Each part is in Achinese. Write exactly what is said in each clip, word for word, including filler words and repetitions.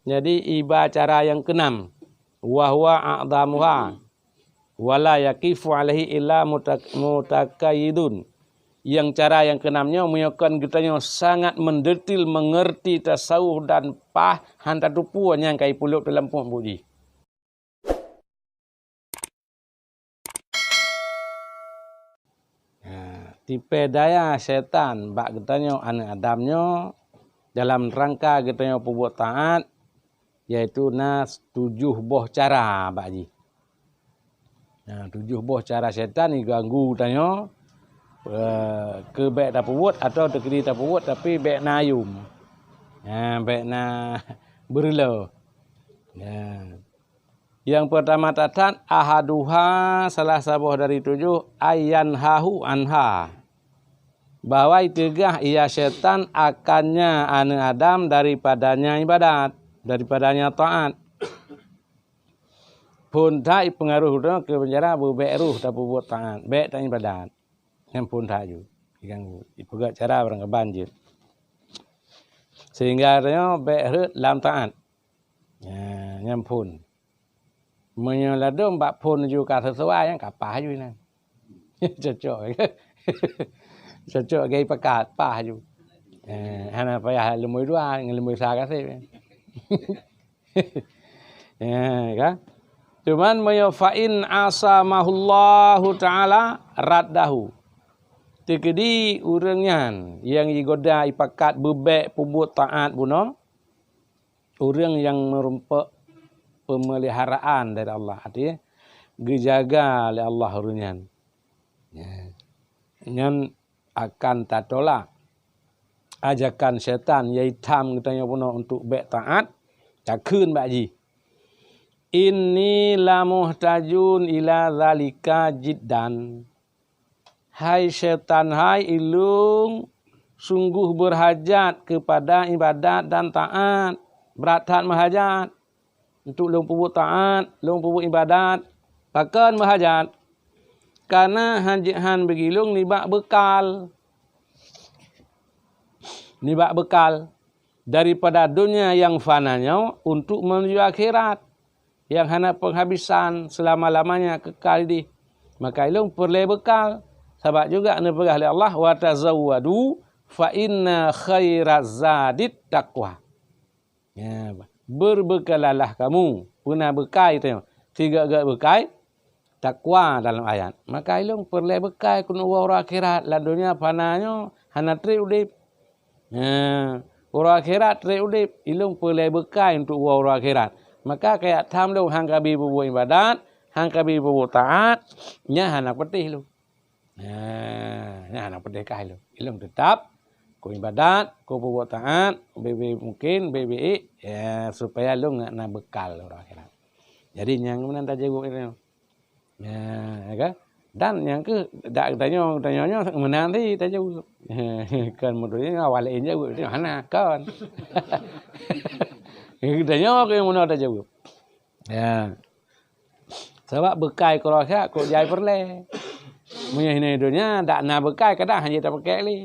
Jadi iba cara nyang keunam, wa huwa a'dhamuha, wa la yaqifu alaihi illa mutak-, mutaqayyidun. Nyang cara nyang keunam nyoe, meunyoe kon geutanyoe sangat mendetail mengerti tasawuf dan pah, han tateupeue nyang ka ipeuleueb dalam phon buet jih. Nah, tipée daya syaitan bak geutanyoe aneuëk Adam nyoe dalam rangka geutanyoe peubuet taát, yaitu na tujoh boh cara bak jih. Nah, tujoh boh cara syaitan iganggu geutanyoe, eh, keu bék tapeubuet atawa teukeudi tapeubuet tapi bék na ayum. Nah, bék na beureuloe. Nah, nyang peurtama that-that, ahaduha, salah saboh dari tujoh, ayyan hahu anha. Bahwa iteugah ia syaitan akannya aneuëk Adam daripadanya ibadat, daripadanya taát. Phon that ipeungaruh droe keu cara beubék roh tapeubuet taát, bék taibadat. Nyan phon that ju, iganggu, ipeugah cara barangkaban jeuet. Sehingga droe bék rhot lam taát. Nyan, nyan phon. Meunyoe ladôm bak phon ju ka sisuai, nyan ka pah ju inan. Cocok. Cocok gai pakat, pah ju. Eh, hana payah lumbôi dua, ngon lumbôi sa ka sép. Ya, kan? Cuman meunyoe fa in asamahullahu ta'ala raddahu. Teukeudi ureuëng nyan nyang jigoda ipakat beubék peubuet taát bunoe, ureuëng nyang meurumpok peumeliharaan dari Allah, artinya geujaga lé Allah ureuëng nyan. Ya. Nyan akan tatolak ajakan syaitan, yaitu tham geutanyoe bunoe untuk bék taát, takheun bak jih, "Inni lamuhtajun ila zalika jiddan." Hai syaitan hai, ilung sungguh beurhajat keupada ibadat dan taát, brat that meuhajat. Untuk lôn peubuet taát, lôn peubuet ibadat, pakon meuhajat? Kana han jeuet han beugilong nibak beukal. Nibak beukal daripada donya nyang fana nyoe untuk menuju akhirat nyang hana peunghabisan seulama-lamanya kekal ideh. Maka ilong peureulée beukal, sabab juga neupeugah lé Allah, "Wa tazawwadu fa inna khairaz zadit taqwa." Ya, beureubeukalalah kamu, peuna beukai tanyoe. Sigeuk-geuk beukai, takwa dalam ayat. Maka ilong peureulée beukai keuneuk uroe akhirat, lam donya fana nyoe hana treb udeb. Ya, uroe akhirat treb udeb, ilong peureulée beukai untuk uroe akhirat. Maka kajak tham lôn han kabi peubuet ibadat, han kabi peubuet taát, nyan hana peutéh lôn. Nah, nyan hana peutéh kah ilong. Ilong teutap, ku ibadat, ku peubuet taát, bebe mungkin, bebe, ya, supaya lôn na beukal uroe akhirat. Jadi nyang meunan tajaweueb ilong. Ya, ya kan? Dan nyang keuh dak geutanyoe, geutanyoe nyoe meunan tajaweueb. Kan meudonya awak laén jaweueb, hana kon. Geutanyoe keuh meunan tajaweueb. Ya. Sabab beukai keu uroe akhirat kok jai peureulée. Meunyoe hinoe donya dak na beukai, kadang hana tapakée lé.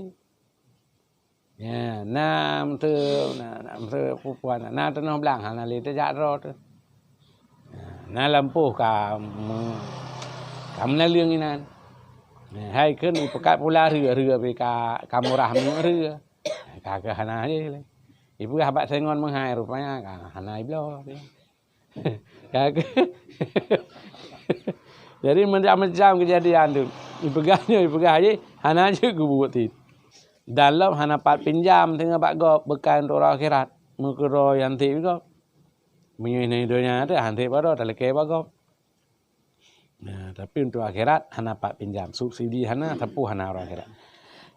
Ya, na meuseu, na, na meuseu pupuan, na teunoh blang hana lé tajak droe teuh. Na lampôh ka me-, ka meunaleueng inan. Hai kheun ipeugah pula rhöh, rhöh pih ka, ka murah meunyoe rhöh. Ka, ka hana lé. Ipeugah bak sengon meuhai rupanya ka hana ibloe. Ka ke-, jadi macam-macam keujadian tu. Ipeugah nyoe, ipeugah jih, hana jeuet geubuet cit. Dan lom hana pat pinjam teungoh bak gob beukai untuk uroe akhirat. Meukeureuh nyang tiep gob. Meunyoe hinoe donya teuh han tiep baro talakée bak gob. Nah, tapi untuk akhirat hana pat pinjam. Subsidi hana, sapeue hana uroe akhirat.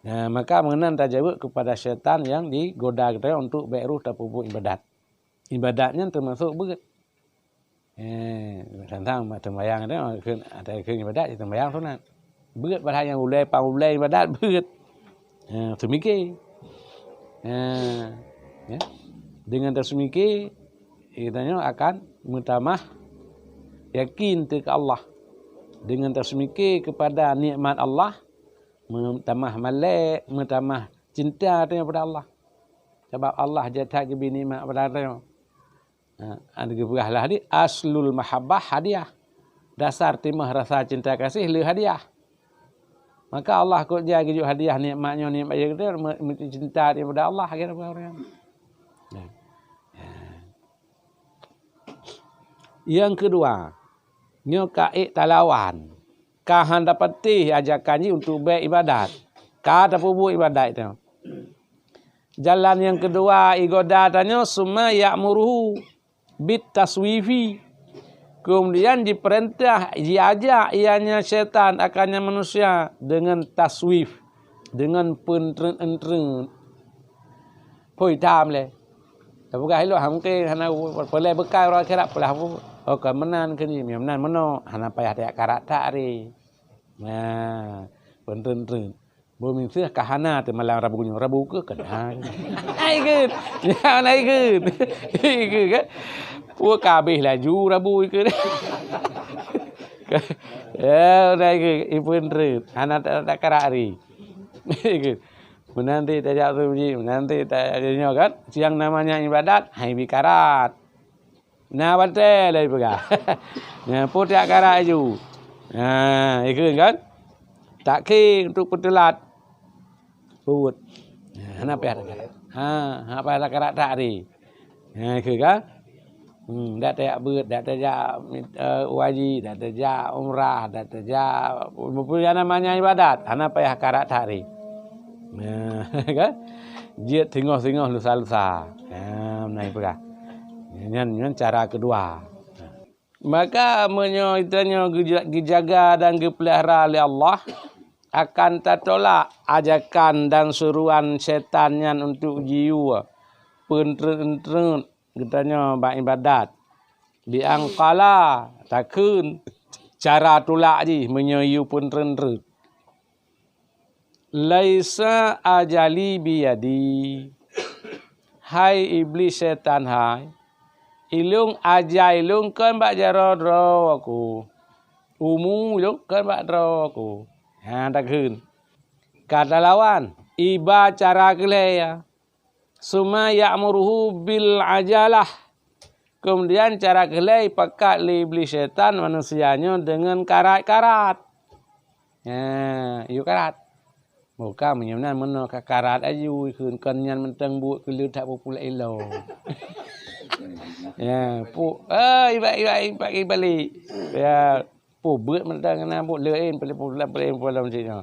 Nah, maka meunan tajaweueb keupada syaitan nyang jigoda geutanyoe untuk bék rôh tapeubuet ibadat. Ibadat nyan teumasok beuet. Eh, tantang teumbayang tu, kheun, ata kheun ibadat, teumbayang sunat. Beuet padahai nyang ulée pang ulée ibadat beuet. Eh, seumike. Eh, ya. Dengan tersumike, kita nyoe akan meutamah yakin teuka Allah. Dengan tersumike kepada nikmat Allah, meutamah malée, meutamah cinta teuka pada Allah. Sabab Allah jeuet that geubri nikmat pada tanyoe. Ha, ada geupeugah lah di aslul mahabbah hadiah. Dasar timah rasa cinta kasih le hadiah. Maka Allah kok jai geujok hadiah nikmat nyoe nikmat ya kita me- me- cinta daripada Allah kira orang. Nah. Yang kedua, nyoe ka ék talawan. Ka hana patéh ajakan jih untuk bèk ibadat. Ka tapeubuet ibadat tu. Jalan yang kedua igoda tanyoe summa ya'muruhu bit taswifi. Kemudian diperintah, diajak ianya syaitan akannya manusia dengan taswif, dengan peuntreuet-entreut. Phôi tham lé. Tapeugah ilok ha mungken hana peureulèe beukai uroe akhirat peulah bu. Oh ka meunan keu jih, meunan meunoe, hana payah tajak karat that ri. Nah, peuntreuet-entreut. Beumiseue ka hana teumalang rabu nyoe, rabu keu keunan. Hai keu. Ya, hai keu. Hai keu kan? Pue ka habéh laju rabu keu. Ya, udah keu, ipeuntreuet. Hana tak tak karak ri. Keu. Meunanti tajak tu ji, meunanti tajak nyoe kan. Siang namanya ibadat, hai bi karat. Nah, batèe lagi peugah. Nah, pue tak karak laju. Nah, ikeu kan? Takhé untuk peuteulat. Peuet. Nah, hana payah tak karak. Ha, hana payah tak karak tak ri. Nah, ikeu kan? Hmm, dak tajak beuet, dak tajak mit- eh, haji, dak tajak umrah, dak tajak apa namanya ibadat, hana payah karat that ri. Nah, kan? Jeuet singoh-singoh lusa-lusa. Nah, meunai peugah. Nyan nyan cara kedua. Maka meunyoe geutanyoe geuja- geujaga dan geupeulihara lé Allah, akan tatolak ajakan dan seruan syaitan nyan untuk jiyue peuntreuet-entreut geutanyoe bak ibadat. Bi angkala takheun cara tulak jih meunyoe yue peuntreuet-treut. Laisa ajali biyadi. Hai Iblih syaitan hai, ilong ajai ilong kon bak jaroe droe ku. Umu ilong kon bak droe ku. Ha takheun. Ka talawan, iba cara keu lhèe ya. Summa ya'muruhu bil ajalah. Kemudian cara keu lhèe ipakat lé Iblih syaitan manusia nyoe deungon karat-karat. Nah, yue karat. Bukan meunyoe nan meunoe ka karat aju ikheun kon nyan mantong buet keu leuet that peupuléh ilong. Ya, pu, eh, ibak, ibak, ibak, ibalik. Ya, Pue beuet mantong keunan buet laén, peuleueh peuleueh peuleueh peuleueh cit nyoe.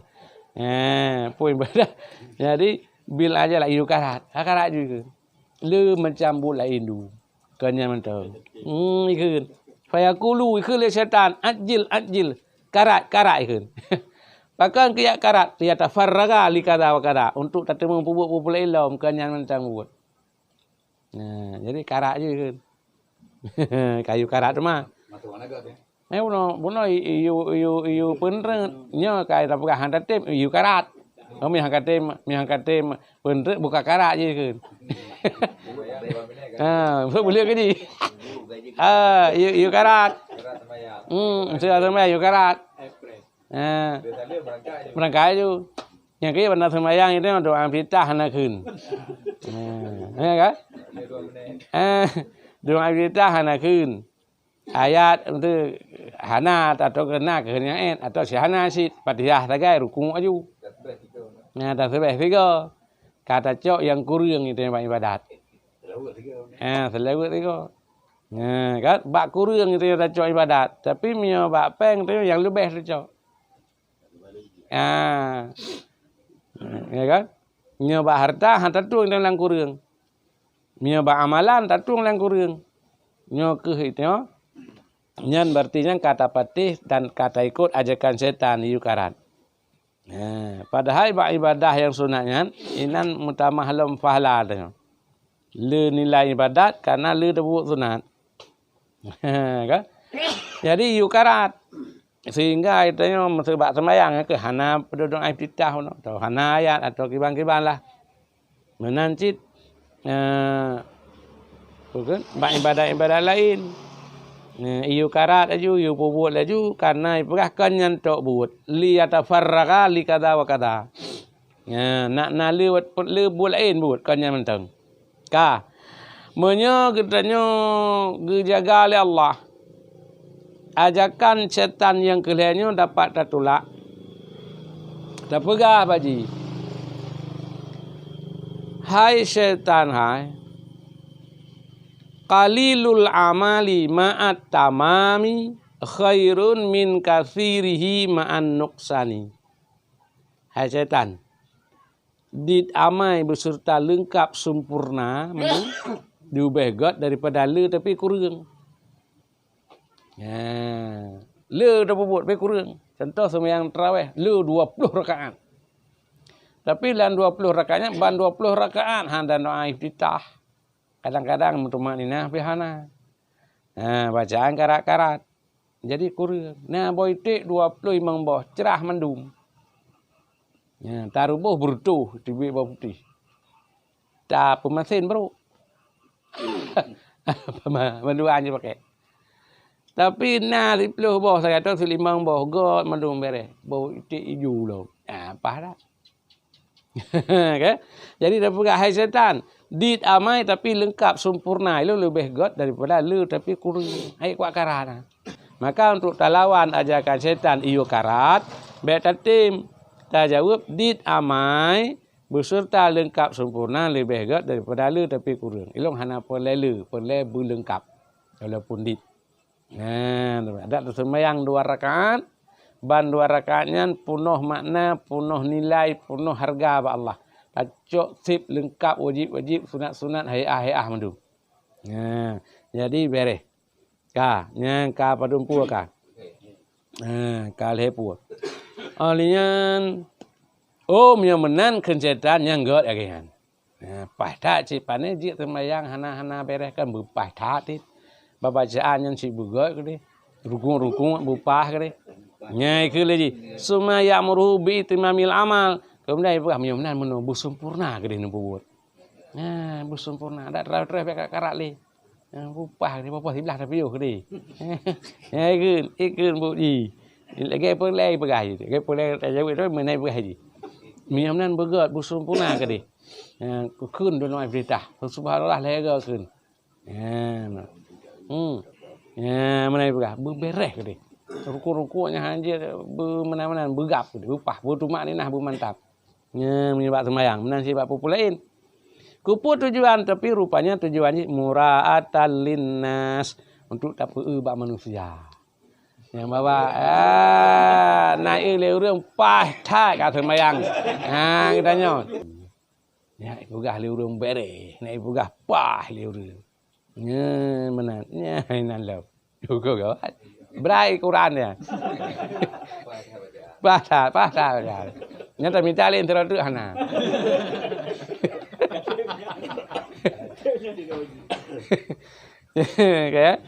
Eh, pue ibadat. Jadi bil aja lah yue karat. Ha karat ju ikeu. Le macam buet laén du. Kon nyan mantong. Hmm, ikeu. Fayaqulu ikeu lé syaitan, "Ajil, ajil." Karat, karat ikeu. Pakon keu jak karat, "Liyatafarraga li kada wa kada." Untuk tateumeung peubuet peue-peue lom, kon nyan mantong buet. Nah, jadi karat ju ikeu. Kayu karat tu mah. Eh, bunoe, bunoe i- iyu, iyu, iyu peunreut. Nyoe ka tapeugah han tatem, iyu karat. Oh, meuhan katem, meuhan katem peunreut buka karat je keu. Ha, buleue ke ji? Ha, iyu, iyu karat. Hmm, sudah sampai iyu karat. Ha. Berangkat ju. Nyang keu banda sembahyang itu doa iftitah hana kheun. Ha, ya kan? Ha, doa iftitah hana kheun. Ayat tu hana atau kena keuneuk atau si hana cit, Fatihah sagai rukuk aju. Nah, tasbih tiga. Ka tacok nyang kureueng itu bak ibadat. Ah, selawat tiga. Nah, kan bak kureueng itu nyang tacok ibadat, tapi meunyoe bak péng tu nyang leubeh tacok. Ah. Ya kan? Nyoe bak harta han tatueng lam kureueng. Nyoe bak amalan tatueng lam kureueng. Nyoe keuh itu. Nyan berarti nyan ka tapatéh dan ka taikot ajakan setan iyu karat. Nah, padahai bak ibadah nyang sunat nyan inan meutamah lom pahala teuh. Le nilai ibadat karena le teubuet sunat. Kan? Jadi iyu karat. Sehingga tanyoe meuseubab seumayang keu hana peududuk iftitah atau hana ayat atau kiban-kiban lah. Meunan cit, eh, bukan, bak ibadat-ibadat laén. Eh, iyu karat laju, iyu peubuet laju, karena ipeugah kon nyan tok buet. Li yatafarraga li kada wa kada. Nah, nak na le, le buet laén buet, kon nyan mantong. Ka. Meunyoe geutanyoe geujaga lé Allah, ajakan syaitan nyang keu lhée nyoe dapat tatulak. Tapeugah bak jih, "Hai syaitan hai, qalilul amali ma'at tamami khairun min katsirihi ma'an nuqsani." Hai syaitan, dit amai beuseureuta leungkab sempurna mandum, leubeh gét daripada le tapi kureueng. Nah, le tapeubuet tapi kureueng. Contoh seumayang tarawih, le dua ploh rakaat. Tapi lam dua ploh rakaat nyan, ban dua ploh rakaat hana doa iftitah. Kadang-kadang meutumakninah pih hana. Ha, bacaan karat-karat. Jadi kureueng. Na boh iték dua ploh limong boh, crah mandum. Nya, taruboh beureutoh teubiet boh putéh. Tapeumasen brôk. Pama-, mandua nyoe pakai. Tapi na siploh boh, saratus limong boh, gét mandum bereh. Boh iték ijo lom. Ah, paih dak? Kan? Jadi tapeugah, "Hai syaitan, dit amai tapi leungkab sempurna, ilôn leubeh gét daripada le tapi kureueng." Hai kuat kara na. Maka untuk talawan ajakan syaitan iyo karat, bék tatem. Tajaweueb, "Dit amai beuseureuta leungkab sempurna leubeh gét daripada le tapi kureueng. Ilôn hana peureulée le, peureulée beuleungkab walaupun dit." Nah, adak teuseumayang dua rakaat, ban dua rakaat nyan peunoh makna, peunoh nilai, peunoh hareuga bak Allah. Tacok sép leungkab wajéb-wajéb, sunat-sunat, hai'ah-hai'ah mandum. Nah, jadi bereh. Ka, nyan ka padum pue ka. Nah, ka lhée pue. Óh lheueh nyan, oh, meunyoe meunan kheun syaitan nyang gét lagée nyan. Nah, paih that cit pané jeuet seumayang hana-hana bereh kan beupaih that cit. Babacaan nyan cit beugét keudeh. Rukuk-rukuk beupaih keudeh. Nyai keu lé jih, "Summa ya'muruhu bi itimamil amal." Keumudian ipeugah, "Meunyoe meunan meunoe beuseumpurna keudeh neupeubuet." Nah, beuseumpurna. Dak teurah-teurah bék karat lé. Nah, beupaih keudeh, beupaih siblah tapi yoh keudeh. Nyai kheun, ikheun buet jih. Lagée peulée ipeugah jih. Lagée peulée tajaweueb tu meunan ipeugah jih. Meunyoe meunan beugét, beuseumpurna keudeh. Nyang kukheun droeneuh peurintah. Subhanallah, lhée goe kheun. Nyan. Hmm. Nyan, meunan peugah, beubereh keudeh. Rukuk-rukuk nyan hanjeuet beumeunan-meunan, beugab keudeh, beupah, beutumakninah, beumantap. Nyan, meunyoe bak seumayang, meunan cit bak peue-peue laén. Keupeue tujuan, tapi rupanya tujuan jih mura'atan linnas, untuk tapeu-eu bak manusia. Nyang bahwa, ah, na eu lé ureuëng paih that ka seumayang. Ha, geutanyoe. Nyan ipeugah lé ureuëng bereh, nyan ipeugah paih lé ureuëng. Nyan meunan, nyan inan lom. Syukur gawat. Brai Quran nyan. Paih that, paih that. Nyan tamita lé sidroe teuk hana. Ka?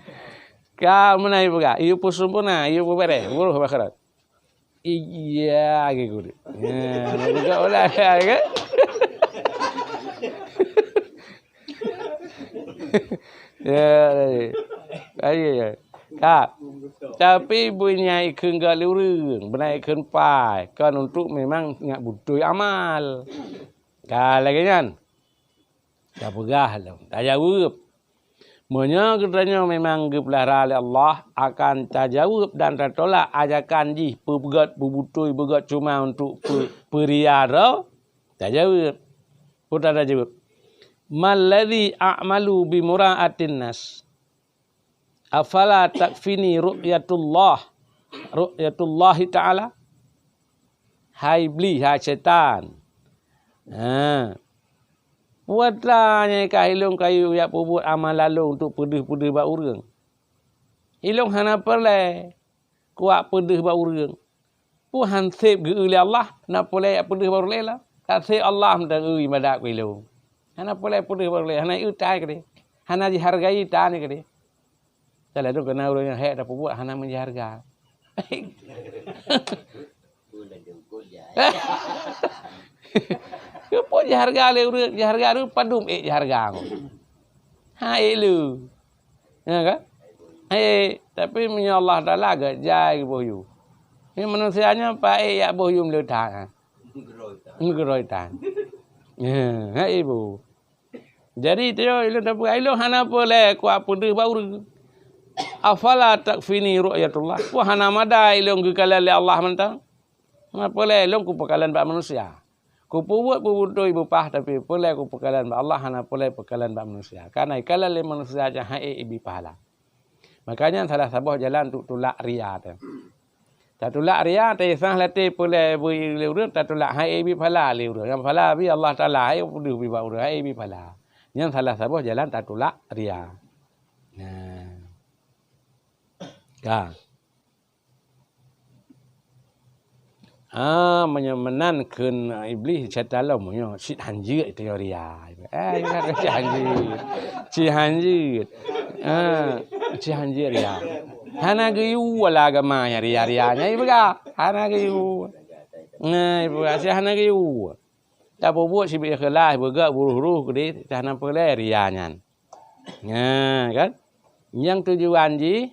Ka meunan ipeugah, "Yue peuseumpurna, yue peubereh, uroh bak akhirat." Iya, lagée guru. Ya, beugét ulah, ya, kan? Ya, ya. Ayo, ya. Ka. Tapi beunyan ikheun gét lé ureuëng, beuna ikheun paih, kon untuk memang nyak beutôi amal. Ka lagée nyan. Tapeugah lom, tajaweueb. Meunyoe geutanyoe memang geupeulara lé Allah, akan tajaweueb dan tatolak ajakan jih peugét, beubeutôi beugét cuma untuk peu-, peuria droe, tajaweueb. Peue tajaweueb? "Malladzi a'malu bi mura'atin nas. Afala takfini ru'yatullah, ru'yatullahi ta'ala?" Hai Iblih, hai setan. Ha. Peue atra nyang ka ilôn kayue jak peubuet amal lalong untuk peudeuh-peudeuh bak ureuëng? Ilôn hana peureulée kuwak peudeuh bak ureuëng. Peue han sép geu-eu lé Allah, na peureulée jak peudeuh bak ureuëng laén lah. Ka sép Allah mantong eu ibadat keu ilôn. Hana peureulée peudeuh bak ureuëng laén, hana eu tai keudeh. Hana jihargai tai keudeh. Salah tu keunan ureuëng nyang hék tapeubuet hana meujiharga. Keupeue jiharga lé ureuëng, jiharga ureuëng padum ék jiharga ngon. Ha ék lé. Ya kan? Eh, tapi meunyoe Allah Taala gét jai boh yue. Ni manusia nyoe paék jak boh yue meuleuta. Meugeuroi tan. Ya, ha ibu. Jadi, teuh ilôn tapeu, ilôn hana peureulée kupeudeuh bak ureuëng. Afala takfini ru'yatullah? Peue hana madai ilôn geukalon lé Allah mantong? Hana peureulée ilôn kupeukalon bak manusia. Kupeubuet beubeutôi beupah, tapi peureulée kupeukalon bak Allah, hana peureulée peukalon bak manusia. Kareuna ikalon lé manusia nyan han ék ibi pahala. Makanya salah saboh jalan untuk tulak ria teuh. Tatulak ria, taisah latée peureulée bri lé ureuëng, tatulak han ék ibi pahala lé ureuëng. Nyang pahala bi Allah Taala, han ék peudeuh bi bak ureuëng, han ék ibi pahala. Nyan salah saboh jalan tatulak ria. Nah. Ka. Ah, meunyoe meunan kheun Iblih, syaitan lom, meunyoe cit han jeuet tanyoe ria. Eh, cit han jeuet. Cit han jeuet. Ah, cit han jeuet ria. Hana geuyue lam agama nyan ria-ria nyan, ipeugah. Hana geuyue. Nah, ipeugah, cit hana geuyue. Tapeubuet sibeuet ikhlas, beugöt, buruh-ruh keudeh, hana peureulée ria nyan. Nah, kan? Nyang tujuan jih,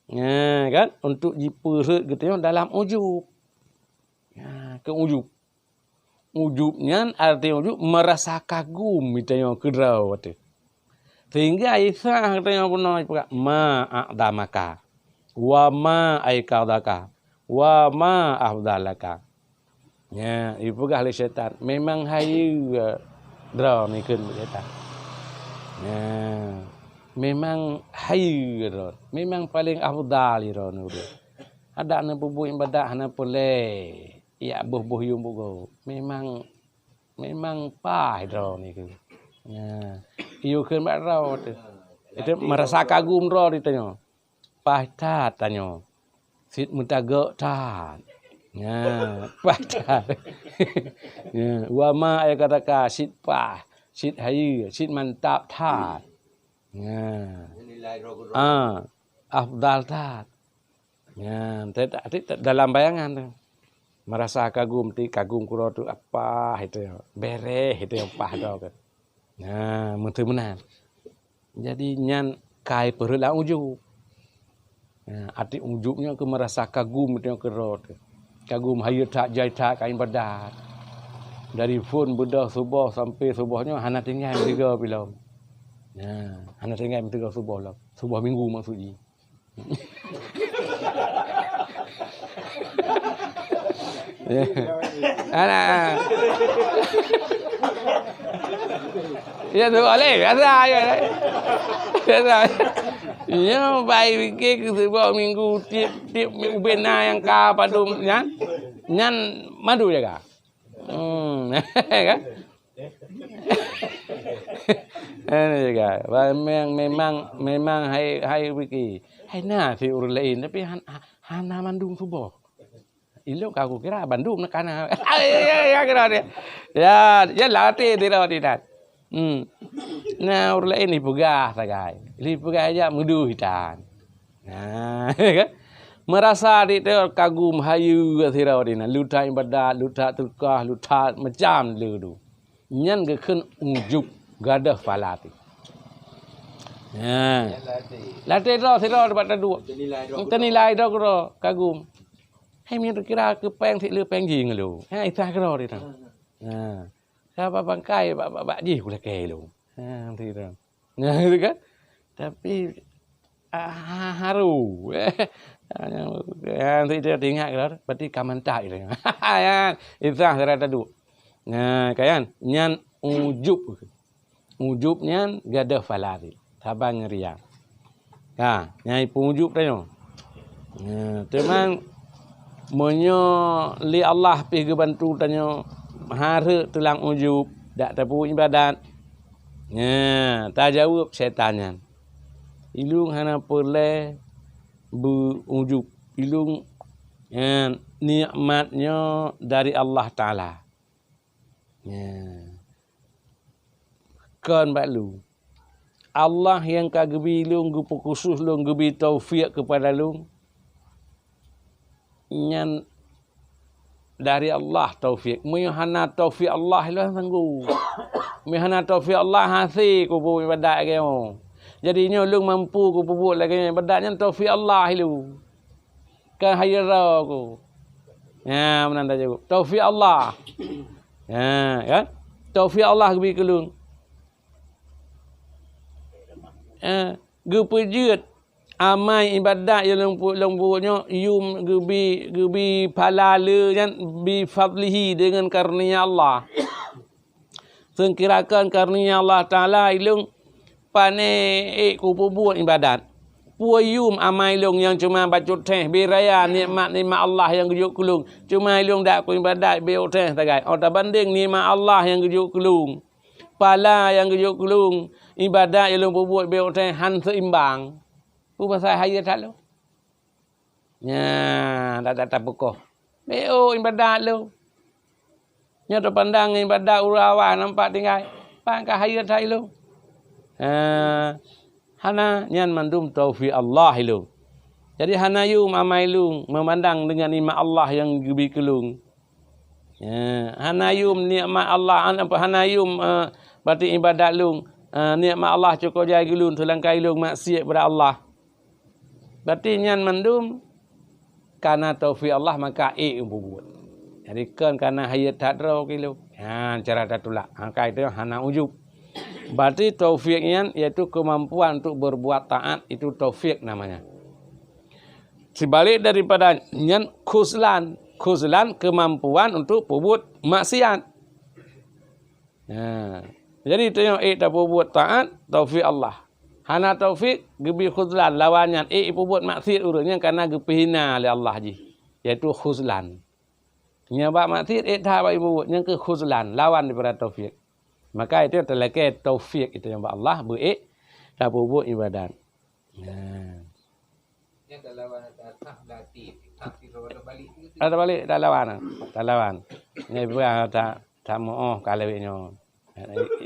nah, kan? Untuk jipeurhot geutanyoe dalam ujub. Nah, keu ujub. Ujub nyan, arti ujub, meurasa kagum geutanyoe keudroe teuh. Sehingga Isa geutanyoe bunoe ipeugah, "Ma a'dhamaka, wa ma aiqadhaka, wa ma afdhalaka." Nya, ipeugah lé syaitan, "Memang hayeue droeneuh," kheun syaitan. Nya, "Memang hayeue droeneuh, memang paleng afdhal droeneuh." Adak neupeubuet iébadat hana peureulée jak boh-boh yuem bugo. Memang, memang paih droeneuh kheun. Nya, iyue kheun bak droe teuh. Itu meurasa kagum droe di tanyoe. Paih that tanyoe. Cit meutagok that. Nya, paih that. Nya, wa ma aiqadhaka, cit paih, cit hayeue, cit mantap that. Nya. Ah, afdhal that. Nya, te-, te-, te-, dalam bayangan teuh. Meurasa kagum, ti kagum keudroe teuh, apa itu, bereh itu nyang paih droe kheun. Nya, meuteumeunan. Jadi, nyan ka ipeurhot lam ujub. Nya, arti ujub nyoe keu meurasa kagum itu nyang keudroe teuh. Kagum hayeue that, jai that, ka iébadat. Dari phon beudôh suboh sampai suboh nyoe hana tinggai meusigoe pi lom. Nya, hana tinggai meusigoe suboh lom. Suboh minggu maksud jih. Alah. Ya, tu boleh. Biasa je. Biasa. Nyoe bai pikir keu suboh minggu tiep-tiep ubena nyang ka padum nyan. Nyan madu jaga. Hmm. Kan? Ini juga. Memang, memang, memang hai, hai Wiki. Hai na si ureuëng lain, tapi han-, ha-, hana mandum suboh. Ilok ka kukira bandum nak kana. Ya, ya, ya, kira dia. Ya, ya latih dia rawat inat. Hmm. Nah, ureuëng lain dipeugah sagai. Dipeugah aja muduh hitan. Nah, kan? Meurasa di teu kagum hayeue sidroe di na, lutat iébadat, lutat teuka, lutat macam le du. Nyan geukheun ujub, gadôh pahala teuh. Nah. Latih droe sidroe bak taduek. Teunilai droe keudroe, kagum. Hai, meunyoe kira keu péng sit le péng jih ngeulu. Ha, isah keudroe di na. Nah. Sabab bangkai bak, bak, bak jih kulakée lôn. Ha, nanti tu. Nah, gitu kan? Tapi, ah, ha-, haru. Ha, nanti dia teuingat keudroe, berarti ka mantap itu. Ya, isah sira taduek. Nah, kan? Nyan ujub. Ujub nyan gadôh pahala teuh. Saban ngon ria. Ha, nyan ipeujub tanyoe. Ha, teuma meunyoe lé Allah pih geubantu tanyoe hareuet tulang ujub, dak tapeubuet iébadat. Ha, tajaweueb syaitan nyan. Ilung hana peureulée beu ujub. Ilung, ha, nikmat nyoe dari Allah Taala. Ya. Kon bak lôn. Allah nyang ka geubi lôn, geupeu khusos lôn, geubi taufik keupada lôn, nyan dari Allah taufik. Meunyoe hana taufik Allah, lôn sanggoe. Meunyoe hana taufik Allah, hase kupeubuet iébadat lagée nyoe. Jadi, nyoe lôn mampu kupeubuet lagée nyoe iébadat, nyan taufik Allah ilôn. Kan hayeue droe ku. Nya, meunan tajaweueb. Taufik Allah. Nya, kan? Taufik Allah geubi keu lôn. eh, geupeujeuet amai iébadat nyang lôn pu-, lôn peubuet nyoe yum geubi, geubi pahala lé nyan bi fadlihi, deungon karunia Allah. Seukira kon karunia Allah Taala ilôn, pane ék kupeubuet iébadat. Peue yum amai lôn nyang cuma bacut théh, beu raya nikmat-nikmat Allah nyang geujok keu lôn. Cuma ilôn dak kuiébadat beu théh sagai. Oh, tabandeng nikmat Allah nyang geujok keu lôn. Pahala nyang geujok keu lôn, iébadat nyang lôn peubuet beu théh han seuimbang. Peue pasai hayeue that lôn? Nyan, dak, dak tapeukoh. Beu iébadat lôn. Nyoe tapandang iébadat ureuëng awai nampak tinggai. Pan ka hayeue that ilôn. Ha, hana, nyan mandum taufik Allah ilôn. Jadi hana yum amai lôn meumandang deungon nikmat Allah nyang geubi keu lôn. Ya, hana yum nikmat Allah, an-, apa, hana yum, eh, berarti iébadat lôn, eh, nikmat Allah cukôp jai keu lôn, seulangkai lôn maksiat bak Allah. Berarti nyan mandum kana taufik Allah maka ék peubuet. Jadi kon kana hayeue that droe keu lôn. Ha, cara tatulak. Maka itu hana ujub. Berarti taufik nyan yaitu kemampuan untuk berbuat taat, itu taufik namanya. Sibalik daripada nyan khuzlan. Khuzlan kemampuan untuk peubuet maksiat. Nah, jadi tanyoe ék tapeubuet taat, taufik Allah. Hana taufik, geubi khuzlan, lawan nyan ék peubuet maksiat ureuëng nyan karena geupeuhina lé Allah jih, yaitu khuzlan. Nyan bak maksiat ék that bak peubuet, nyan keuh khuzlan, lawan daripada taufik. Maka itu talakée taufik itu nyang bak Allah beu ék tapeubuet iébadat. Nah. Nyan talawan ata tah berarti, tah sidroe ada balik juga tu. Ada balik, talawan, talawan. Nyan ibrah ta, ta muoh ka lewat nyoe.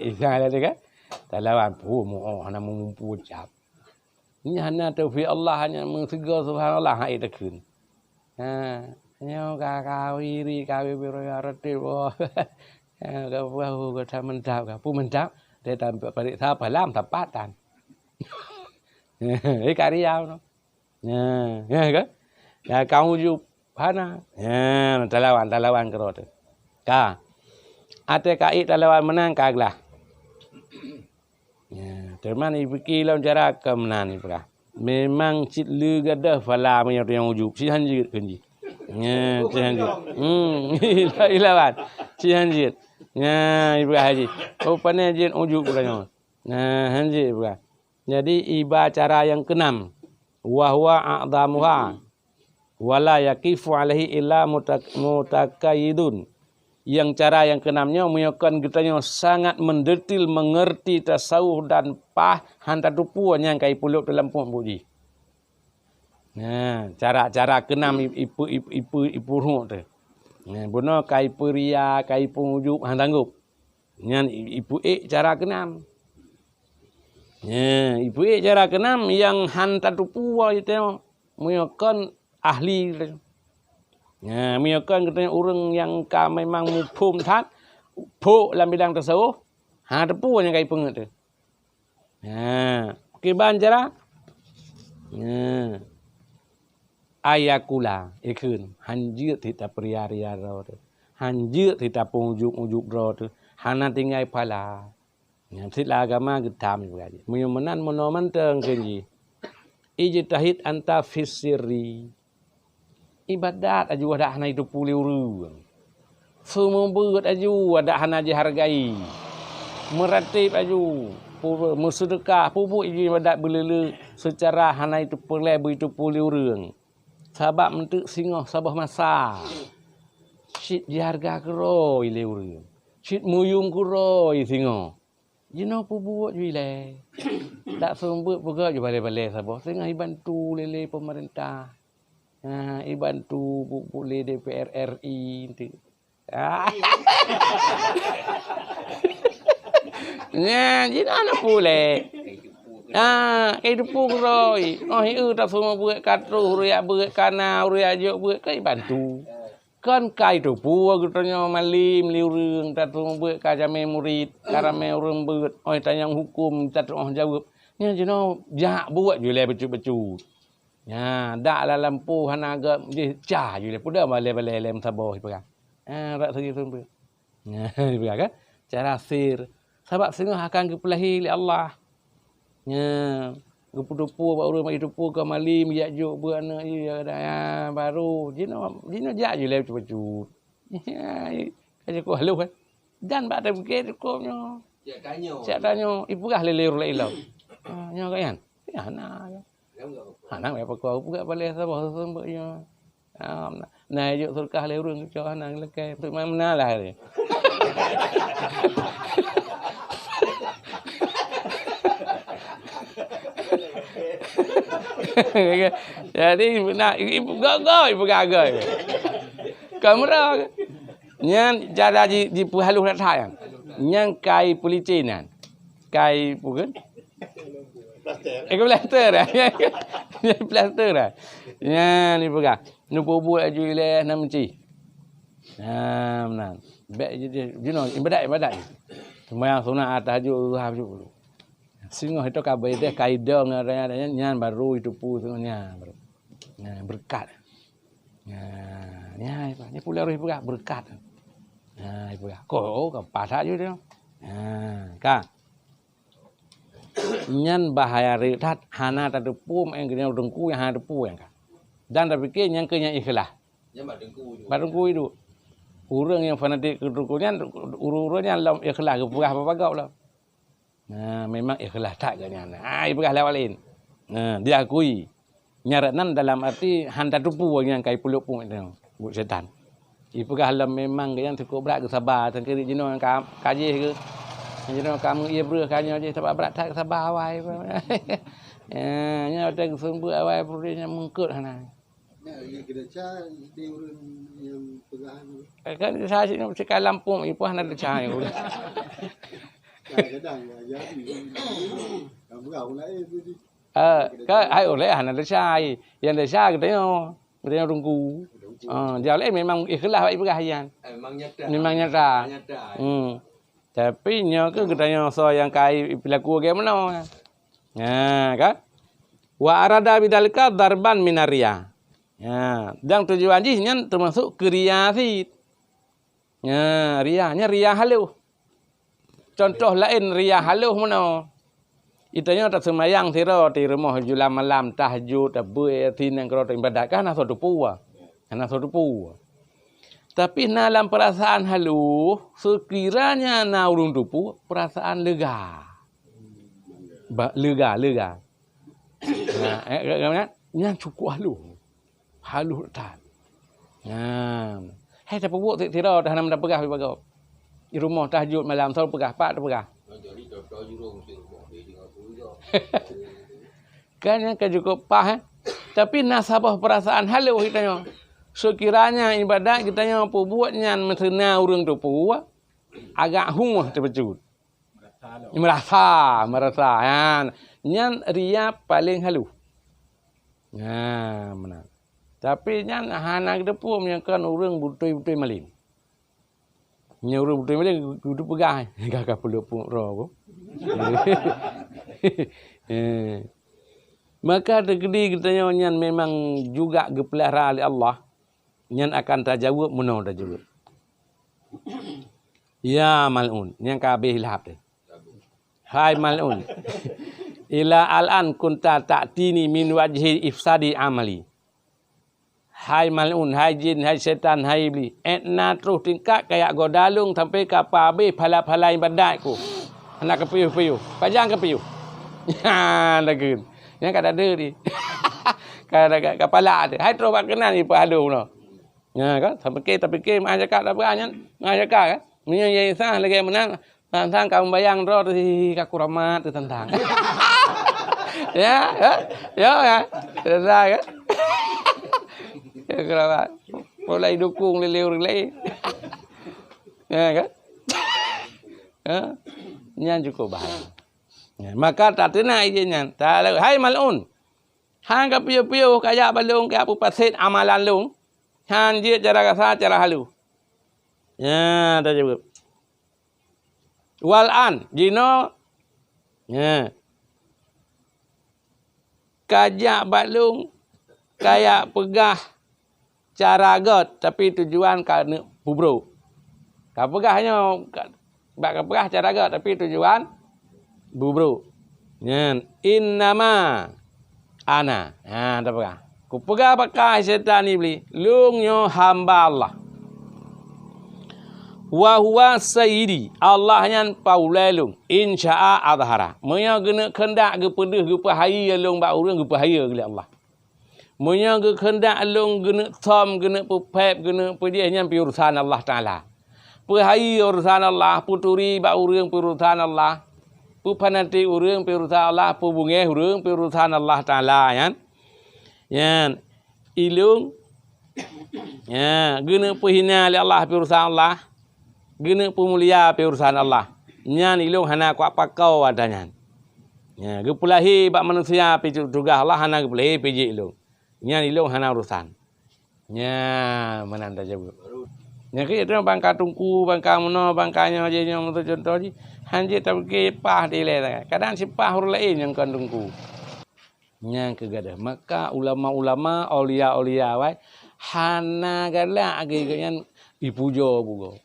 Isa ada tu kan? Talawan, pu muoh hana meumumpu cap. Nyan hana taufik Allah, hana meuseugoe subhanallah, hai takheun. Ha, nyoe ka kawiri, kawi biro ya roti, boh. Ha, ka buah, ka mantap, ka pu mantap. Dia tampak parit sapa lam, tapatan. Eh, ka riau no. Nah, ya kan? Ya, kau uju hana. Ya, talawan, talawan kero tu. Ka. Ate ka ék talawan menang ka glah. Ya, teuma ipike lom cara ke meunan ipeugah. Memang cit le gadoh phala meunyoe nyang ujub. Sihan jeuet keu jih. Ya, sihan jeuet. Hmm, ilawan. Sihan jeuet. Ya, ipeugah haji. Oh, pane jeuet ujub uroe nyoe. Nah, hanjeuet ipeugah. Jadi iba cara nyang keunam, wa huwa a'dhamuha, wa la yaqifu alaihi illa mutak-, mutaqayyidun. Nyang cara nyang keunam nyoe meunyoe kon geutanyoe sangat mendetail mengerti tasawuf dan pah han tatupue nyang ka ipulop dalam pok buet jih. Nah, cara-cara keunam i-, ipe-, ipe-, ipe-, ipeuruek teuh. Nah, bunoe ka ipeuria, ka ipeuujub han sanggob. Nyan i-, ipeuék cara keunam. Nyan, ipeuék cara keunam nyang han tatupue teuh meunyoe kon ahli. Nyan, meunyoe kon geutanyoe ureuëng nyang ka memang muphom that, phok lam bidang tasawuf, hana tupue nyang ka ipeungeut teuh. Nyan, kiban cara? Nyan. Ayakula, ikheun, hanjeuet hita peuria-ria droe teuh. Hanjeuet hita peujub-ujub droe teuh. Hana tinggai phala. Nyan cit lam agama geutam ipeugah jih. Meunyoe meunan meunoe mantong kheun jih. Ijtahid anta fis sirri. Ibadat aju adak hana jitupue lé ureuëng. Seumeubeuet aju adak hana jihargai. Meuratéb aju, pu-, meuseudeukah, peubuet aju ibadat beuleuleuk seucara hana jitupeu lé, beujitupue lé ureuëng. Sabab meunteuk singoh saboh masa. Cit jiharga keudroe lé ureuëng. Cit meuyum keudroe singoh. Jinoe peubuet ju ilée. Dak seumeubeuet peugah ju balée-balée saboh. Teungoh ibantu lé-lé peumeurintah. Ha, ibantu bu-, bu-, lé D P R R I tu. Ah. Nyan, jinoe na pulée. Ah, kai tupue keudroe. Oh, hiu taseumeubeuet ka troh, ureuëng jak beuet ka na, ureuëng jak jok beuet ka ibantu. Kon kai tupue geutanyoe malem lé ureuëng, tateumeubeuet ka jamé murit, ka ramé ureuëng beuet, oi tanyong huköm, tateuoh jaweueb. Nyan jinoe jak buet ju ilée bacut-bacut. Nyan, dak lam lampôh hana gét jih cah ju ilée, peue dak balée-balée lé meusaboh ipeugah. Ha, rak seugi seumeubeuet. Nyan, ipeugah kan? Cara sir. Sabab singoh akan geupeulahé lé Allah. Nya, geupeutupu bak ureuëng bak jitupu ka mali meujak jok beuet aneuk jih, ya, ya, baru. Jinoe, jinoe jak jilée bacut-bacut. Ya, ka jikuk haloh, kan. Dan bak tapike cukôp nyoe. Siap tanyoe. Siap tanyoe, ipeugah lé-lé ureuëng laén lom. Ha, nyoe ka nyan. Ya, hana. Hana, ya, pakon peugah balée saboh seumbok nyoe. Ah, na, na jok surkah lé ureuëng cok hana lakée. Meunan lah. Jadi, na, ibu goe-goe, ibu gagoe. Kamera. Nyan cara ji, jipeuhalôh that-that nyan. Nyan kai peulicin nyan. Kai peue? Eh, kai plaster dah. Plaster dah. Nyan ipeugah. Neupeubuet laju ilée na meuci. Nah, meunan. Bék jinoe ibadat, ibadat. Seumayang sunat, tahajud, duha, bacut. Singoh itu ka beudeh, ka idong, nyan, nyan baru itupu singoh nyan baru. Nyan beureukat. Nyan, nyan, nyan pula roh ipeugah beureukat. Nyan ipeugah. Ko, oh, ka paih that ju dia. Nyan, ka. Nyan bahaya rayeuk that, hana tateupeue meu'en geutanyoe teungku nyang hana teupeue nyang ka. Dan tapike nyang keu nyang ikhlas. Nyan bak teungku ju. Bak teungku ju. Ureuëng nyang fanatik keu teungku nyan, ureuëng-ureuëng nyan lom ikhlas geupeugah bak gob lom. Nah, memang ikhlas that geuh nyan. Ah, ipeugah lé awak laén. Nah, diakui. Nyarat nan dalam arti hana teupeue nyang ka ipeuleuek peuet nyoe, buet setan. Ipeugah lom memang geuh nyan cukup brat geusaba, sangkeurik jinoe ka, ka jih geuh. Jinoe ka meu-ie breueh ka nyoe jih, sabab brat that geusaba awai. Ya, nyoe watée geuseumeubeuet awai peureulée nyang meungkot hana. Nah, iya kena cari di ureuëng nyang peugah tu. Eh, kan saya sini mesti kalam pun, ipoh hana desya. Kadang-kadang ya, jadi. Kamu kau lain tu di. Eh, ka, hai oleh hana desya. Yang desya geutanyoe, geutanyoe teungku. Ah, dia oleh memang ikhlas bak ipeugah nyan. Memang nyata. Memang nyata. Memang nyata. Hmm. Tapi nyoe keuh geutanyoe soe nyang ka ipeulaku lagée meunoe. Nah, kan? Wa arada bidzalika darban minar riya. Ya, dan tujuan jih nyan teumasok keu riya cit. Ya, riya, nyan riya haloh. Contoh laén riya haloh meunoe. Geutanyoe taseumayang sidroe di rumoh julan malam, tahajud, tabeuet, sinang keudroe ibadat, kan hana soe teupeue. Hana soe teupeue. Tapi na lam peurasaan haloh, seukiranya na ureuëng teupeue, peurasaan lega. Ba, lega, lega. Nah, eh, nyan, nyan cukup haloh. Haloh that. Nah, hai tapeubuet sidroe dah hana meupeugah bak gob. Di rumoh tahajud malam, soe peugah, pat teupeugah. Kan nyan ka cukup paih, eh. Tapi na saboh peurasaan haloh geutanyoe. Seukiranya ibadat geutanyoe peubuet nyan meuteuna ureuëng teupeue, agak hueh teupeujeuet. Merasa, merasa. Nyan, nyan riya paléng haloh. Nah, meunan. Tapi nyan hana geuteupeue meunyoe kon ureuëng beutôi-beutôi malém. Nyoe ureuëng beutôi malém geupeugah, "Ka, ka peuleuek peuet droe ko." Eh. Maka teukeudi geutanyoe nyan memang juga geupeulara lé Allah, nyan akan tajaweueb meunoe tajaweueb. Ya mal'un, nyang ka habéh ilhab teuh. Hai mal'un, ila al'an kunta ta'tini min wajhi ifsadi amali. Hai mal'un, hai jin, hai setan, hai iblih, ék na troh tingkat kajak goda lôn sampai ka peuhabéh phala-phala ibadat ku. Hana kapiôh-piôh, pajan kapiôh. Ha, lagun. Nyang ka dada di. Ka, ka, ka pala teuh. Hai troh bak keunan ipeuhaloe bunoe. Nya kan, tapike, tapike, meu'ah zakat, tapike nyan, meu'ah zakat kan. Meunyoe ya insah lagée meunan, tantang ka meubayang droe teuh, ka kuramat teuh tantang. Ya, ya, ya, ya. Selesai kan? Ya, kuramat. Mulai dukung lé-lé ureuëng laén. Ya kan? Ya. Nyan cukup bahaya. Ya, maka tateunak ijin nyan. Ta-, hai mal'un. Han kapiôh-piôh kajak bak lôn, kajak peupasét amalan lôn. Han jeuet cara kasa, cara haloh. Nya, tajaweueb. Wal an, jinoe, nya. Kajak bak lôn, kajak peugah cara gét, tapi tujuan ka neuk peubrok. Ka peugah nyoe, ka, bak ka peugah cara gét, tapi tujuan peubrok. Nyan, "Innama ana." Ha, tapeugah. Kupeugah bak kah, setan Iblih, "Lôn nyoe hamba Allah. Wa huwa sayyidi, Allah nyan paulée lôn. In syaa azhara. Meunyoe geuneuk keundak geupeudeuh, geupeuhayeu lôn bak ureuëng, geupeuhayeu lé Allah. Meunyoe geukeundak lôn geuneuk thom, geuneuk peuphép, geuneuk peujéh, nyan pih urosan Allah Taala. Peuhayeu urosan Allah, peuturi bak ureuëng pih urosan Allah, peufanatik ureuëng pih urosan Allah, peubungéh ureuëng pih urosan Allah Taala nyan." Nyan, ilung, ya, geuneuk peuhina lé Allah pih urosan Allah, geuneuk peumulia pih urosan Allah. Nyan ilung hana kuat pakau ata nyan. Ya, geupeulahé bak manusia pih tu-, tugaih Allah, hana geupeulahé pih jih ilung. Nyan ilung hana urosan. Nya, meunan tajaweueb. Nyang keu itu bangka teungku, bangka meunoe, bangka nyoe, jih nyoe, meutu contoh jih. Han jeuet tapiké paih dilée. Kadang sipaih ureuëng laén nyang kon teungku. Nyang keu gadoh. Maka ulama-ulama, aulia-aulia awai, hana galak lagée gobnyan jipujoe bugoe.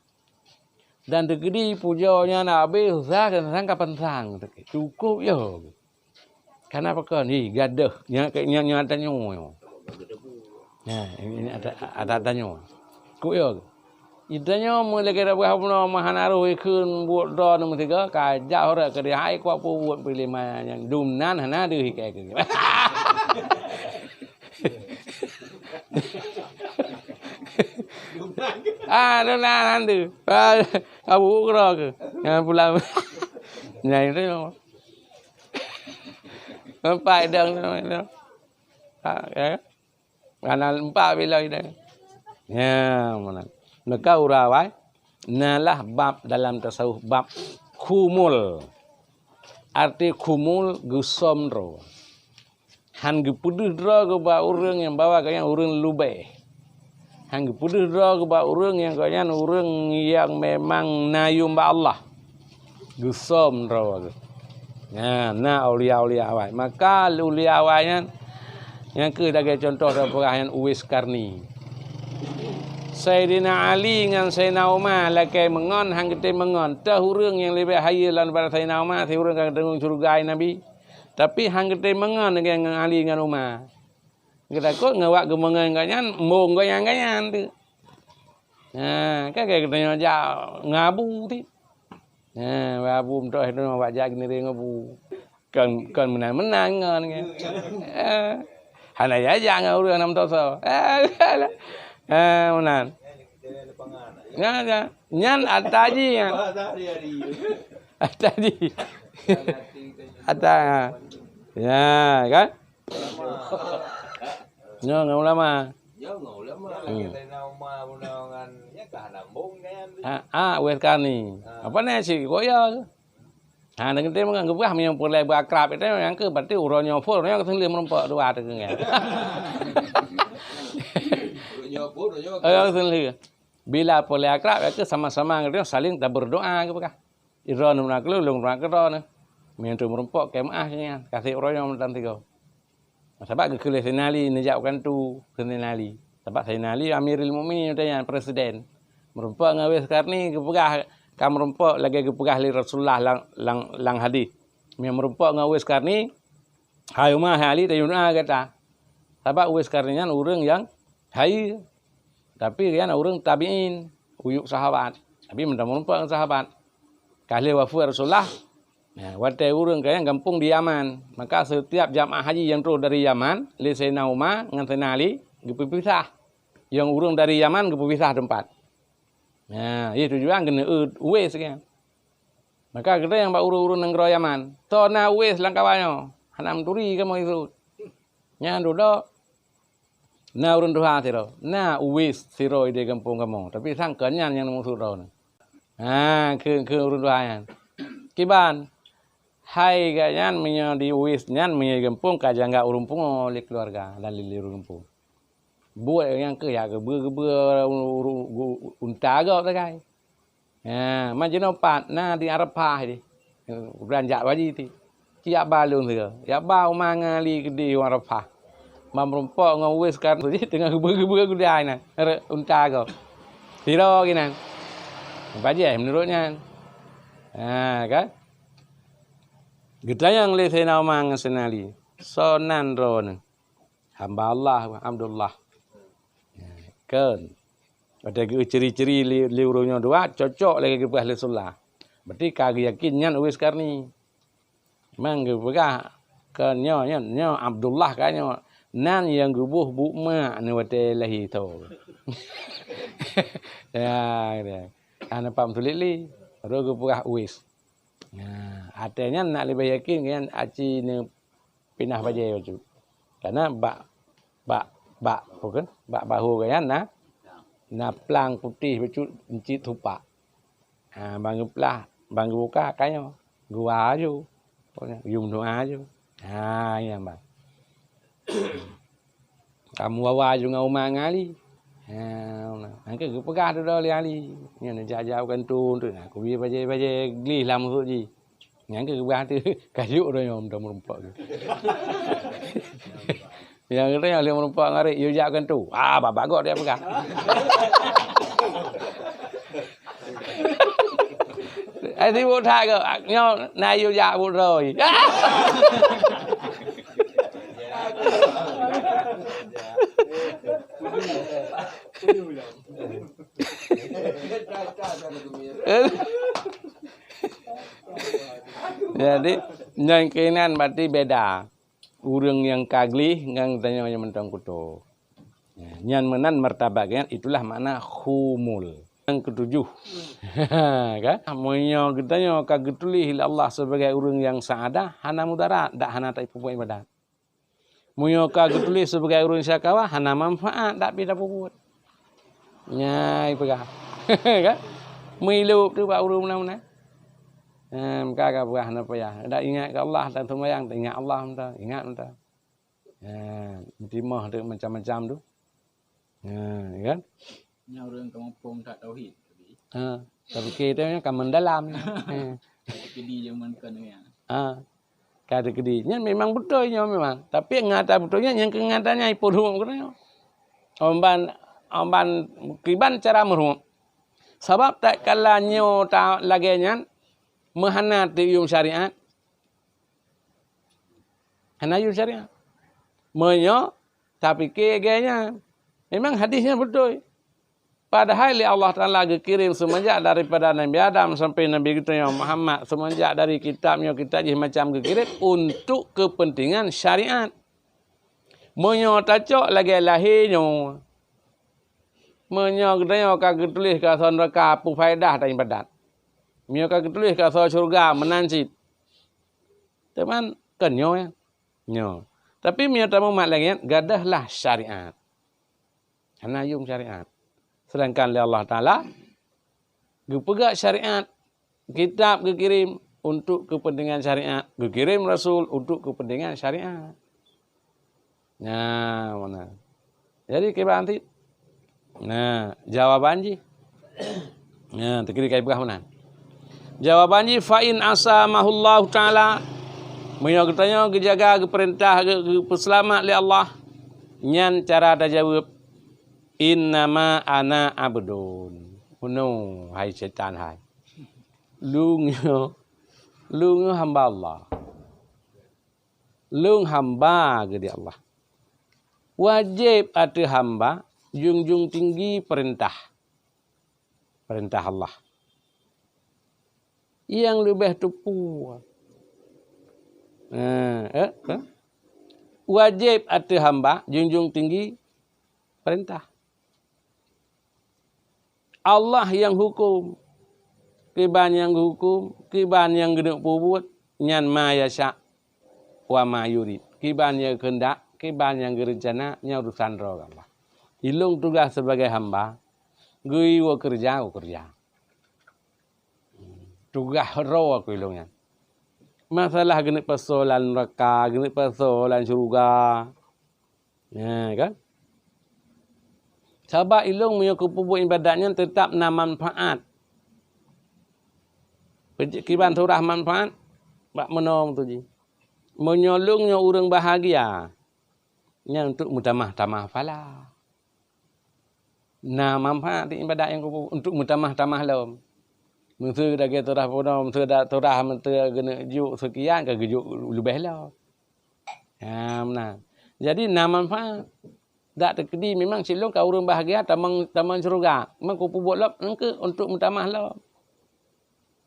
Dan teukeudi jipujoe nyan habéh susah, keunan sang ka pansang. Cukup yo. Kana pakon, hi, gadoh. Nya, nya, nya tanyoe. Nah, ini ada, ada tanyoe. Kuk yo. Itanyoe meulagée dah buah bunoe meuhana roh ikheun buet droe meusigoe, ka jak horeuh keudeh hai kuat peubuet peulimaya nyang dum nan hana deuh ikai keu. Ah, dum nan han deuh. Ah, abu ugroe keu. Nyang pulang. Nyang itu. Empat dong. Ah, ya. Ana empat bila ida. Ya, meunan. Maka urawai nalah bab dalam tasawuf, bab khumul. Arti khumul geusom droe. Han geupeudeuh droe keu bak ureuëng nyang bahwa gobnyan ureuëng lubeh. Han geupeudeuh droe keu bak ureuëng nyang gobnyan ureuëng nyang memang na yuem bak Allah. Geusom droe geuh. Nah, na aulia-aulia awai. Maka aulia awai nyan, nyang keuh lagée contoh tapeugah nyan Uwais Karni. Saidina Ali ngon Saidina Umar lakée meungon han geutem meungon. Teuh ureuëng nyang leubeh hayeue lom daripada Saidina Umar, si ureuëng ka geuteungeut syeuruga Nabi. Tapi han geutem meungon lagée ngon Ali ngon Umar. Geutakot ngon wak geumeungon gobnyan, mbong gobnyan-gobnyan tu. Ha, ka geutanyoe jak ngabu ti. Ha, abu meutoh tu wak jak geuniréng abu. Kon, kon meunan-meunan ngon, kan. Ha. Hana jajak ngon ureuëng nam toso. Ha, meunan. Nyan, nyan, nyan ata jih nyan. Ata jih. Ata, ha. Ya, kan? Nyoe ngon ulama. Nyoe ngon ulama. Hmm. Lagée Saidina Umar bunoe ngon, nyan ka hana mbong nyan. Ah, ah, Uwais Karni. Ah. Apa ni si koya ke? Ha, dengan tema ngon geupeugah meunyoe peureulée beuakrab itu nyang keu berarti uroe nyoe phon, uroe nyoe geuseuleuen meurumpok dua tu nyan. Uroe nyoe phon, uroe nyoe. Oh, geuseuleuen. Bila peureulée akrab, itu sama-sama ngon saling taberdoa geupeugah. Droeneuh meunan keu lôn, lôn meunan keu droeneuh. Meunyoe meurumpok keu meu'ah keu nyan, kaseb uroe nyoe meunan sigoe. Sabab geukheun lé Saidina Ali neujak u kantô keu Saidina Ali. Sabab Saidina Ali Amirul Mukminin watée nyan, presiden. Meurumpok ngon Uwais Karni geupeugah, ka meurumpok lagée geupeugah lé Rasulullah lam, lam, lam hadis. Meunyoe meurumpok ngon Uwais Karni, "Hai Umar, hai Ali, tayue doa gata." Sabab Uwais Karni nyan ureuëng nyang hayeue. Tapi nyan ureuëng tabiin, uyueb sahabat. Tapi meunan meurumpok ngon sahabat. Ka lheueh wafeuet Rasulullah, ya, watée ureuëng kayang gampông di Yaman, maka setiap jamaah haji nyang troh dari Yaman, lé Saidina Umar ngon Saidina Ali geupeupisah. Nyang ureuëng dari Yaman geupeupisah teumpat. Ya, ié tujuan keuneuk Uwais kan. Maka geutanyoe bak ureuëng-ureuëng nanggroe Yaman, "Soe na Uwais lam kawan nyoe? Hana meuturi kamoe iseut." Nyan dudoe. Na ureuëng tuha sidroe, na Uwais sidroe di gampông kamoe, tapi sang kon nyan nyang neumusu droeneuh. Ha, keu, keu ureuëng tuha nyan. Kiban, hai gobnyan meunyoe di Uwais nyan meunyoe di gampông ka janggak ureuëng pungo lé keuluwarga dan lé ureuëng gampông. Buet nyang keu jak geubeu-geubeu uru-, uru-, unta gob sagai. Ha, man jinoe pat na di Arafah di. Beurangkat baji ti. Ci jak ba lôn sigoe. Jak ba Umar ngon Ali keudeh u Arafah. Ban meurumpok ngon Uwais Karni teungoh geubeu-geubeu keudai na. Re-, unta gob. Sidroe geunan. Bajée meunurot nyan. Ha, kan? Geutanyong lé Saidina Umar ngon Saidina Ali, "Soe nan droeneuh?" "Hamba Allah, Abdullah." Kon. Watèe geu-, ciri-ciri lé, lé ureueng nyoe dua cocok lagèe geupeugah lé Rasulullah. Berarti ka geuyakin nyan Uwais Qarni. Memang geupeugah, "Kon nyoe, nyoe, nyoe Abdullah ka nyoe. Nan nyang geuboh buet mak neuh watèe lahé tho." Ya, gitu. Hana paham tuléh lé. Baru geupeugah Uwais. Nah, watèe nyan nak leubeh yakin nyan aci neupinah bajèe bacut. Karena bak, bak, bak, apa kan? Bak bahô gobnyan na, na plang putéh bacut cit tupak. Ha, ban geuplah, ban geubuka ka nyoe. Geuwa aju. Yum doa aju. Ha, nyan ban. Kamoe wawa aju ngon Umar ngon Ali. Ha, nyang keuh geupeugah dudoe lé Ali. Nyan jak-jak u kantô tu, nah, kubi bajèe-bajèe gleh lam rhot jih. Nyang keuh geupeugah tu, ka jok droe nyoe meurumpok tu. Nyang keuh lheueh meurumpok ngon arèk, yue jak u kantô. Ah, babah gok dia peugah. Ai sibuk that keuh, nyoe na yue jak buet droe. Jadi, nyang keunan berarti beda. Ureueng nyang ka gleh ngon tanyoe nyang mantong kuto. Nyan meunan martabat geuh nyan, itulah makna khumul. Nyang ketujoh. Kan? Meunyoe geutanyoe ka geutuléh lé Allah sibagai ureueng nyang sa'adah, hana mudarat, dak hana tapeubuet ibadat. Meunyoe ka geutuléh sibagai ureueng syakawa, hana manfaat, dak pi tapeubuet. Nyang ipeugah. Kan? Meuilop tu bak ureueng meunan-meunan. Ehm, ka, ka peugah hana payah. Dak ingat keu Allah, dan seumayang, ingat Allah mantong, ingat mantong. Ha, meutimah tu macam-macam tu. Ha, ya kan? Nyan ureueng ka muphom that tauhid. Ha, tapi kita ni kan mendalam. Ha. Tapi kedi zaman kan ya. Ha. Ka teukeudi. Nyan memang beutôi nyoe memang. Tapi nyata beutôi nyan, nyang keu nyata nyan ipeuruweuem keu nyoe. Amban, amban kiban cara meuruweuem. Sabab tatkala nyoe ta lagèe nyan, meuhana teuium syariat, hana ium syariat. Meunyoe tapike lagèe nyan, memang hadis nyan beutôi. Padahai lé Allah Taala geukirém seumeunjak daripada Nabi Adam sampai Nabi geutanyoe Muhammad, seumeunjak dari kitab nyoe kitab jih macam geukirém untuk kepentingan syariat. Meunyoe tacok lagèe lahé nyoe, meunyoe geutanyoe ka geutuléh keu asoe neuraka, peue faedah tan ibadat? Meunyoe ka geutuléh keu asoe syeuruga, meunan cit. Teuma kon nyoe, nyoe. Tapi meunyoe tamumat lagèe nyan, gadôh lah syariat. Hana yum syariat. Sedangkan lé Allah Taala geupeugah syariat, kitab geukirém untuk kepentingan syariat, geukirém rasul untuk kepentingan syariat. Nah, mana? Jadi kiban cit. Nah, jawaban jih. Nah, teukeudi kai peugah meunan. Jawaban jih, fa in asamahullahu taala, meunyoe geutanyoe geujaga, geupeurintah, geu-, geupeuseulamat lé Allah, nyan cara tajaweueb, "Innama ana abdun." Meunoe, hai syaitan hai. Lôn nyoe, lôn nyoe hamba Allah. Lôn hamba, geudeh Allah. Wajéb ateueh hamba junjung tinggi peurintah. Peurintah Allah. Nyang leubeh teupeue. Eh, eh, eh. Wajéb ateueh hamba junjung tinggi peurintah. Allah nyang huköm. Kiban nyang geuhuköm, kiban nyang geuneuk peubuet, nyan ma yasya wa ma yurid. Kiban nyang geukeundak, kiban nyang geureuncana, nyan urusan droe Allah. Ilôn tugaih sibagai hamba, geuyue keureuja, keureuja. Tugaih droe keu ilôn nyan. Masalah geuneuk pasoe lam neuraka, geuneuk pasoe lam syeuruga, Nah, kan? Sabab ilôn meunyoe keu peubuet ibadat nyan teutap na manfaat. Kiban surah manfaat bak meunoe tu jih. Meunyoe lôn nyoe ureuëng bahagia, nyan untuk meutamah-tamah pahala. Na manfaat di ibadat nyang keu peubuet untuk meutamah-tamah lom. Meuseu dagée turah punoe, meuseu dak turah meuseu geuneuk juk seukian ka geujok leubeh lom. Ha, meunan. Jadi na manfaat. Dak teukeudi memang cit lôn ka ureuëng bahagia tamong, tamong syeuruga. Memang kupeubuet lom engkeu untuk meutamah lom.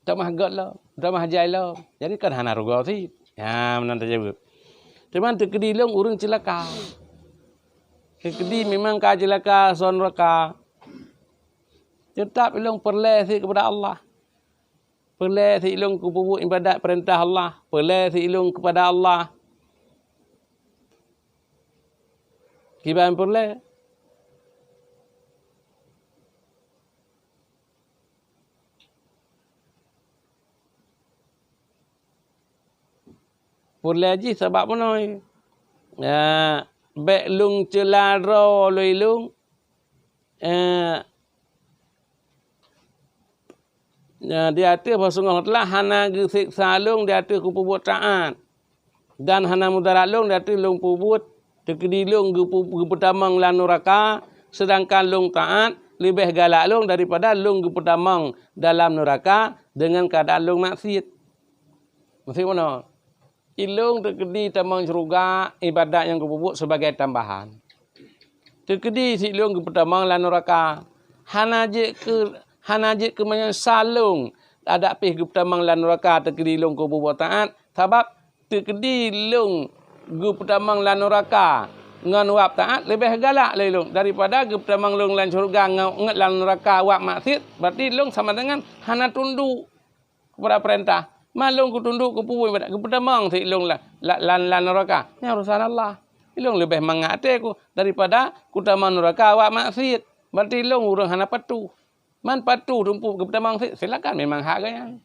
Meutamah gét lom, meutamah jai lom. Jadi kan hana rugoe cit. Ha, meunan tajaweueb. Teuma teukeudi lôn ureuëng ceulaka. Teukeudi memang ka ceulaka, asoe neuraka. Teutap ilôn peureulée cit keupada Allah. Peureulée cit ilôn kupeubuet iébadat peurintah Allah. Peureulée cit ilôn keupada Allah. Kiban peureulée. Peureulée jih sabab bunoe. Ya, bék lôn ceula droe lôn ilôn. Eh, ya, di ateueh bahwa singoh telah hana geuseksa lôn di ateueh kupeubuet taát, dan hana mudarat lôn di ateueh lôn peubuet teukeudi lôn geupeu-, geupeutamong lam neuraka, seudangkan lôn taát leubeh galak lôn daripada lôn geupeutamong dalam neuraka deungon keuadaan lôn maksiet. Maksud bunoe? Ilôn teukeudi tamong syeuruga iébadat nyang kupeubuet sibagai tambahan. Teukeudi cit lôn geupeutamong lam neuraka. Hana jeuet keu, hana jeuet keu meunyeusal lôn adak pih geupeutamong lam neuraka teukeudi lôn kupeubuet taát, sabab teukeudi lôn geupeutamong lam neuraka ngon wab taát leubeh galak lé lôn daripada geupeutamong lôn lam syeuruga ngon, ngon lam neuraka wab maksiet, berarti lôn sama dengan hana tunduk keupada peurintah. Ma lôn kutunduk kupeubuet iébadat, geupeutamong cit lôn la-, la-, lam, lam neuraka. Nyan urusan Allah. Ilôn leubeh mangat até ku daripada kutamong neuraka awak maksiet. Berarti lôn ureuëng hana patuh. Man patuh teumpat geupeutamong cit, silakan memang hak geuhnyan.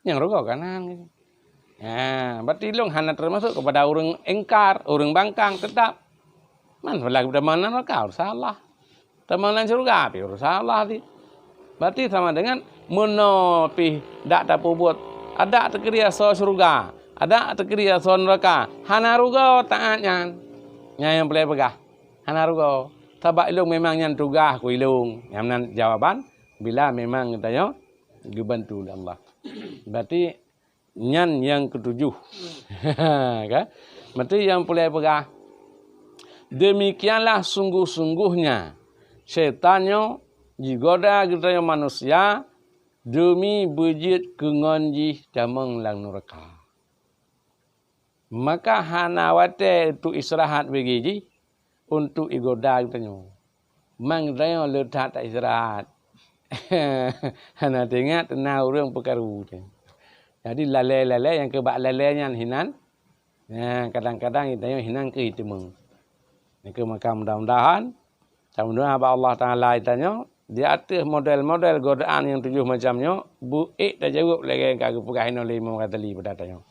Nyang rugoe ka nan. Ha, berarti lôn hana teumasuk keupada ureuëng ingkar, ureuëng bangkang, teutap. Man pula geupeutamong lam neuraka, urusan Allah. Tamong lam syeuruga pih urusan Allah cit. Berarti sama dengan meunoe pih dak tapeubuet, adak teukeudi asoe syeuruga, adak teukeudi asoe neuraka, hana rugoe taát nyan. Nyan nyang peureulée peugah, hana rugoe. Sabab ilôn memang nyan tugaih ku ilôn. Nyan meunan jawaban bila memang geutanyoe geubantu lé Allah. Berarti nyan nyang keutujoh. Kan? Meuti nyang peureulée peugah, demikianlah sungguh-sungguhnya syaitan nyoe jigoda geutanyoe manusia deumi beujeuet keu ngon jih tamong lam neuraka. Maka hana watée untuk istirahat bagi jih, untuk igoda geutanyoe. Mang geutanyoe le that taistirahat. Hana teuingat na ureuëng peukaru teuh. Jadi lalée-lalée nyang keubak lalée nyan hinan, ya, kadang-kadang geutanyoe hinan keu jiteumeung. Nyang keu maka mudah-mudahan, mudah-mudahan bak Allah Taala geutanyoe di ateueh model-model godaan nyang tujoh macam nyoe, beuék tajaweueb lagée nyang ka geupeugah inoe lé Imam Ghazali bak geutanyoe.